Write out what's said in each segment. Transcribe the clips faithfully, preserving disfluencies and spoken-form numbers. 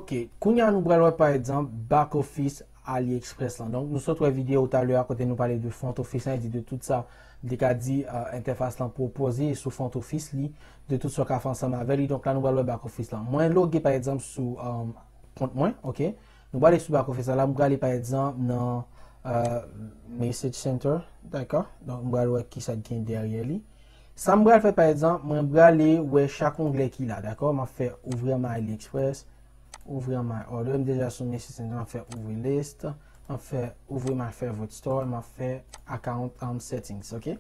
Ok, kounye a nou pral wè pa egzanp back office AliExpress lan. Donk nou sot wè videyo talè a kote nou pale de front office lan, e di de tout sa, m te ka di entèfas lan pwopoze sou front office li, de tout sa w ka fè ansanm avè li. Donk la nou pral wè back office lan. Mwen loge pa egzanp sou kont mwen, ok. Nou prale sou back office la, la m prale pa egzanp nan message center, dakò? Donk m pral wè kisa k gen dèyè li. Sa m pral fè pa egzanp, mwen prale wè chak onglè ki la, dakò? M ap fè ouvrir my AliExpress, ouvrir my order, m deja sou message center, m ap fè ouvrir list, m ap fè ouvrir my favorite store, m ap fè account settings, ok?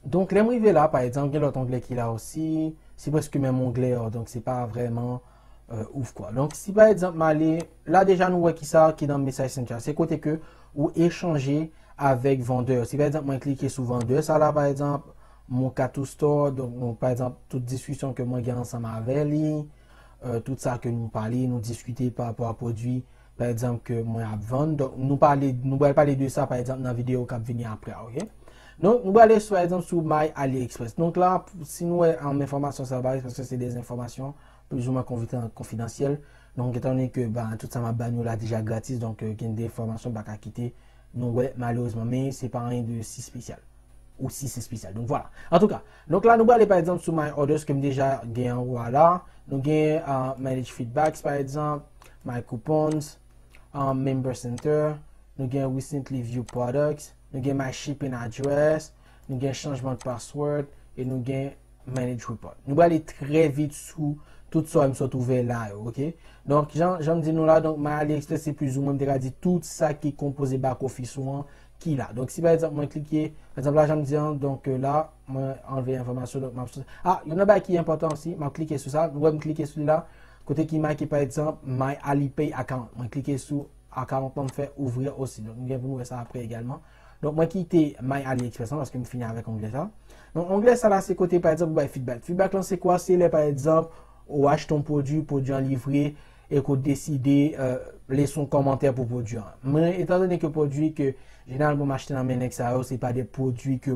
Donk lè m rive la pa egzanp gen lòt onglè ki la osi, se prèske menm onglè yo, donk se pa vrèman ouf kwa. Donk si pa egzanp m ale la, deja nou wè kisa ki nan message center, se kote ke ou echanje avèk vandè. Si pa egzanp mwen klike sou vandè sa la pa egzanp, mon Katu Store, donk pa egzanp tout diskisyon ke mwen gen ansanm avè li, tout sa ke nou pale, nou diskite pa rapò a pwodui pa egzanp ke mwen ap vann. Donk nou pale, nou pral pale de sa pa egzanp nan videyo k ap vini apre a, ok? Donk nou prale sou pa egzanp sou My AliExpress. Donk la si nou wè enfòmasyon sa ba paske se de enfòmasyon plizoumwen konfidansyèl. Donk etan donnen ke ba tout sa m ap ba nou la deja gratis, donk gen de enfòmasyon m pa ka kite nou wè malerezman, men se pa anyen de si espesyal ou si espesyal. Donk vwala. Antouka, donk la nou prale pa egzanp sou My Orders ke m deja gen anwo a la. Nou gen Manage Feedbacks pa egzanp, My Coupons, Member Center, nou gen Recently View Products, nou gen My Shipping Address, nou gen chanjman de password, e nou gen Manage Report. Nou prale trè vit sou tout sa m sot ouvè la yo, ok? Donk jan jan m di nou la, donk My AliExpress se plizoumwen m te ka di tout sa ki konpoze back office ou an ki la. Donk si pa egzanp mwen klike, pa egzanp la jan m di an, donk la mwen anlve enfòmasyon, donk m ap sou a, youn nan bagay ki enpòtan osi, m ap klike sou sa, nou wè m klike sou li la, kote ki make pa egzanp My Alipay account, mwen klike sou account lan, m fè ouvrir osi. Donk nou gen pou nou wè sa apre egalman. Donk mwen kite My AliExpress lan paske m fini avèk onglè sa. Donk onglè sa la se kote pa egzanp ou bay feedback. Feedback lan se kwa? Se lè pa egzanp ou achte yon pwodui, pwodui an livre, e ke w deside lese yon kòmantè pou pwodui an. Men etan donnen ke pwodui ke jeneralman m achte nan men nèg sa yo se pa de pwodui ke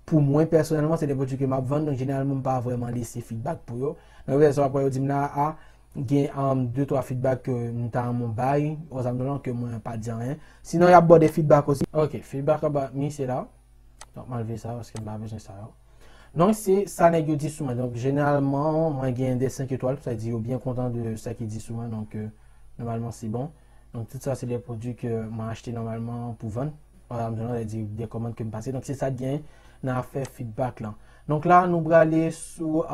pou mwen pèsonèlman se de pwodui ke m ap vann, donk jeneralman m pa vrèman lese feedback pou yo. Men ou wè sa w ap wè yo di m la a gen de twa feedback ke m ta renmen w bay, ou sa m di w lan ke mwen pa di anyen. Sinon y ap ba w de feedback osi. Ok, feedback about me se la. Donk m anlve sa paske m pa bezwen sa yo. Donk se sa nèg yo di sou mwen. Donk jeneralman mwen gen de senk etwal, sa di yo byen kontan de sa ki di sou mwen. Donk nòmalman se bon. Donk tout sa se de pwodui ke mwen achte nòmalman pou vann. Ou sa m di w lan, sa di de kòmand ke m pase. Donk se sa k gen nan afè feedback lan. Donk la nou prale sou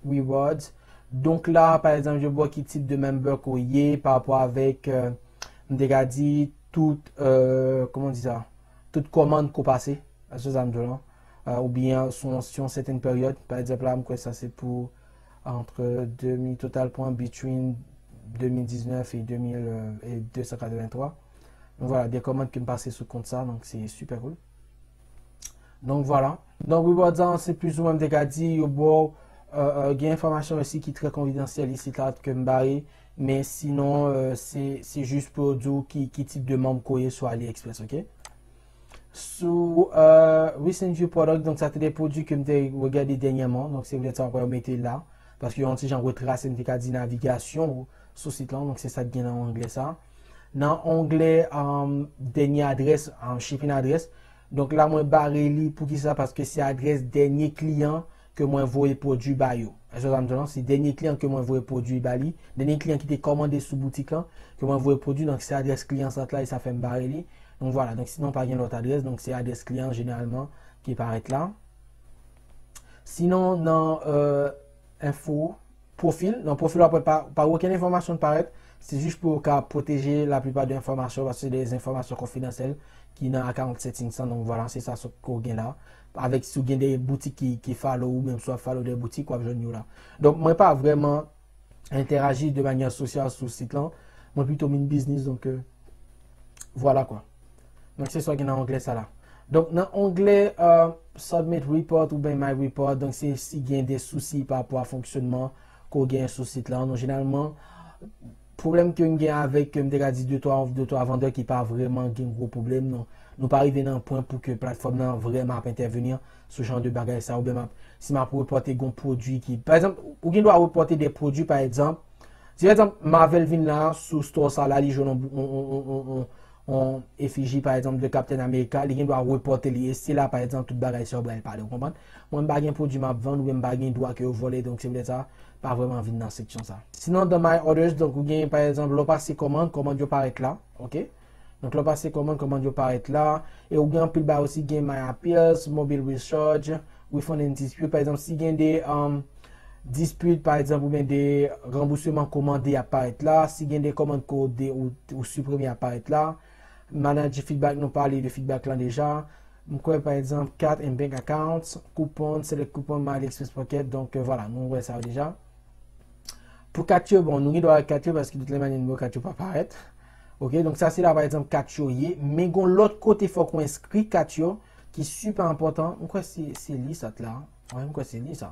rewards. Donk la pa egzanp yo ba w ki tip de member ke w ye pa rapò avèk m te ka di tout, kòman di sa, tout kòmand ke w pase, èske sa m di w lan, oubyen sou yon sèten peryòd. Pa egzanp la m kwè sa se pou entre deux mille, total points between deux mille dix-neuf et deux mille, euh, et deux cent quatre-vingt-trois. Donk vwala, de kòmand ke m pase sou kont sa, donk se super cool. Donk vwala. Donk rewards an se plizoumwen m te ka di yo ba w gen enfòmasyon osi ki trè konfidansyèl isit la ke m bare, men sinon se se jis pou yo di w ki ki tip de manm ke w ye sou AliExpress, ok? Sou Recent View Product, donk sa te de pwodui ke m te regade dènyèman, donk se poutèt sa w ap wè yo mete la, paske yo yon ti jan retrase, m te ka di, navigasyon w sou sit lan, donk se sa k gen nan onglè sa. Nan onglè dènye adrès, shipping address, donk la mwen bare li, poukisa? Paske se adrès dènye kliyan ke mwen voye pwodui ba yo. Èske w sa m di w lan? Se dènye kliyan ke mwen voye pwodui ba li, dènye kliyan ki te kòmande sou boutik lan ke mwen voye pwodui, donk se adrès kliyan sa t la e sa fè m bare li. Donk vwala, donk sinon pa gen lòt adrès, donk se adrès kliyan jeneralman ki parèt la. Sinon nan enfo pwofil, nan pwofil w ap wè pa pa okenn enfòmasyon k parèt, se jis pou yo ka pwoteje laplipa de enfòmasyon paske se de enfòmasyon konfidansyèl ki nan account settings lan, donk vwala se sa ke w gen la. Avèk si w gen de boutik ki ki follow ou, menm si w ap follow de boutik w ap jwenn yo la. Donk mwen pa vrèman entèraji de manyè sosyal sou sit lan. Mwen pito min biznis, donk vwala kwa. Donk se sa w gen nan onglè sa la. Donk nan onglè submit report oubyen my report, donk se si gen de sousi pa rapò a fonksyònman ke w gen sou sit lan. Donk jeneralman pwoblèm ke m gen avèk, ke m te ka di de twa de twa vandè ki pa vrèman gen gwo pwoblèm, non. Nou pa rive nan pwen pou ke platfòm nan vrèman ap entèveni sou jan de bagay sa, oubyen m ap si m ap repòte gon pwodui ki pa egzanp ou gen dwa repòte de pwodui pa egzanp Si pa egzanp Marvel vin la sou store sa la, li jwenn yon, yon, yon, yon, yon, yon efiji pa egzanp de Captain America, li gen dwa repòte li, e se la pa egzanp tout bagay sa yo pral pale, ou konprann? Mwen m pa gen pwodui m ap vann oubyen m pa gen dwa ke yo vòlè, donk se poutèt sa pa vrèman vin nan seksyon sa. Sinon, dans my orders, donk ou gen pa egzanp lè w pase kòmand, kòmand yo parèt la, ok? Donk lè w pase kòmand, kòmand yo parèt la, e ou gen anpil bagay osi, gen my appeals, mobile recharge, refund and dispute, pa egzanp si gen de um, dispute pa egzanp oubyen de ranbousman kòmande ap parèt la, si gen de kòmand ke w de ou, ou siprime ap parèt la. Manage feedback, nou pale de feedback lan deja. M kwè pa egzanp kat and bank accounts, coupon, select coupon, my AliExpress pocket, donk euh, vwala, nou wè sa yo deja. Pou kat yo, bon, nou gen dwa wè kat yo paske tout lè manye nimewo kat yo pa parèt. Ok, donk sa se la pa egzanp kat yo ye, men gon lòt kote fòk ou enskri kat yo ki sipè enpòtan. M kwè se se li sa t la. Wi, m kwè se li sa.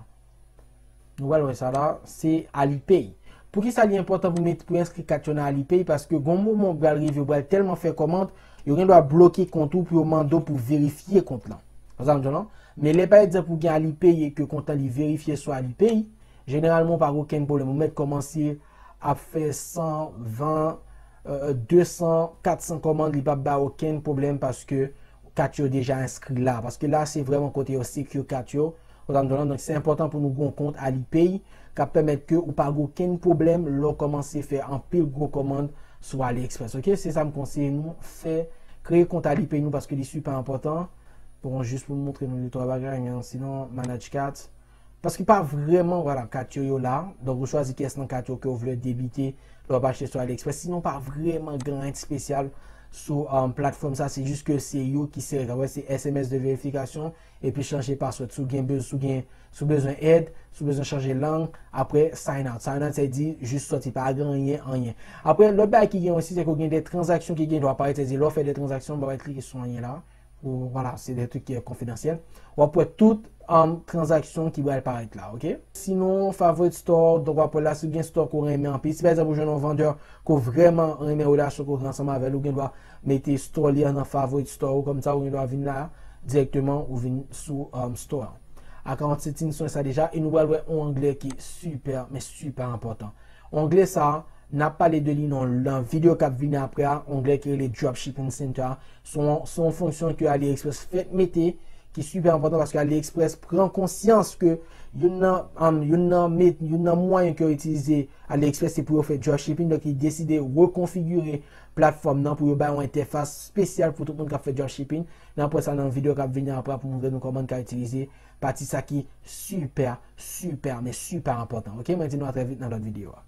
Nou pral wè sa la, se Alipay. Poukisa li enpòtan pou met pou enskri kat yo nan Alipay? Paske gon moman ou pral rive, ou pral tèlman fè kòmand, yo gen dwa bloke kont ou pou yo mande w pou verifye kont lan. Konsa m di w non? Men lè pa egzanp ou gen Alipay e ke kont lan li verifye sou Alipay, jeneralman ou pa gen okenn pwoblèm. Ou mèt kòmanse ap fè san, ven, euh, de san, kat san kòmand, li p ap ba w okenn pwoblèm paske kat yo deja enskri la. Paske la, se vrèman kote yo secure kat yo. Konsa m di w non, donk se enpòtan pou nou gen yon kont Alipay k ap pèmèt ke ou pa gen okenn pwoblèm lè w kòmanse fè anpil gwo kòmand sou AliExpress. Ok, se sa m konseye nou, fè, kreye kont Alipay nou paske li sipè enpòtan. Bon, jis pou m montre nou de twa bagay, men sinon, manage kat. Paske pa vrèman, vwala, kat yo yo la. Donk, ou chwazi kiyès nan kat yo ke w vle debite lè w ap achte sou AliExpress. Sinon, pa vrèman gen anyen espesyal sou um, platfòm sa. Se jis ke se yo ki sere. Wè, se S M S de verifikasyon epi chanje password. Si w gen bez-, si w gen, si w bezwen èd, si w bezwen chanje lang, apre sign out. Sign out, sa vle di jis sòti, pa gen anyen, anyen. Apre, lòt bagay ki gen osi, se ke w gen de tranzaksyon ki gen dwa parèt, sa vle di lè w fè de tranzaksyon, bon, w klike sou anyen la. Ou, vwala, se de trik ki konfidansyèl. W ap wè tout um, tranzaksyon ki pral parèt la, ok? Sinon, favorite store, donk w ap wè la, si w gen store ke w renmen anpil. Si pa egzanp ou jwenn yon vandè ke w vrèman renmen relasyon ke w gen ansanm avè l, ou gen dwa mete store li an nan favorite store ou, kòmsa ou gen dwa vin la dirèkteman ou vin sou um, store an. Account settings nou wè sa deja, e nou pral wè yon onglè ki sipè, men sipè enpòtan. Onglè sa, n ap pale de li nan, nan videyo k ap vini apre a, onglè ki rele Dropshipping Center a. Se yon, se yon fonksyon ke AliExpress fèk mete, ki sipè enpòtan paske AliExpress pran konsyans ke youn nan, um, youn nan met-, youn nan mwayen ke yo itilize AliExpress se pou yo fè dropshipping, donk li deside rekonfigire platfòm nan pou yo bay yon entèfas espesyal pou tout moun k ap fè dropshipping. N ap wè sa nan videyo k ap vini apre pou montre nou kòman n ka itilize pati sa ki sipè, sipè, men sipè enpòtan. Ok, mwen di nou a trè vit nan lòt videyo a.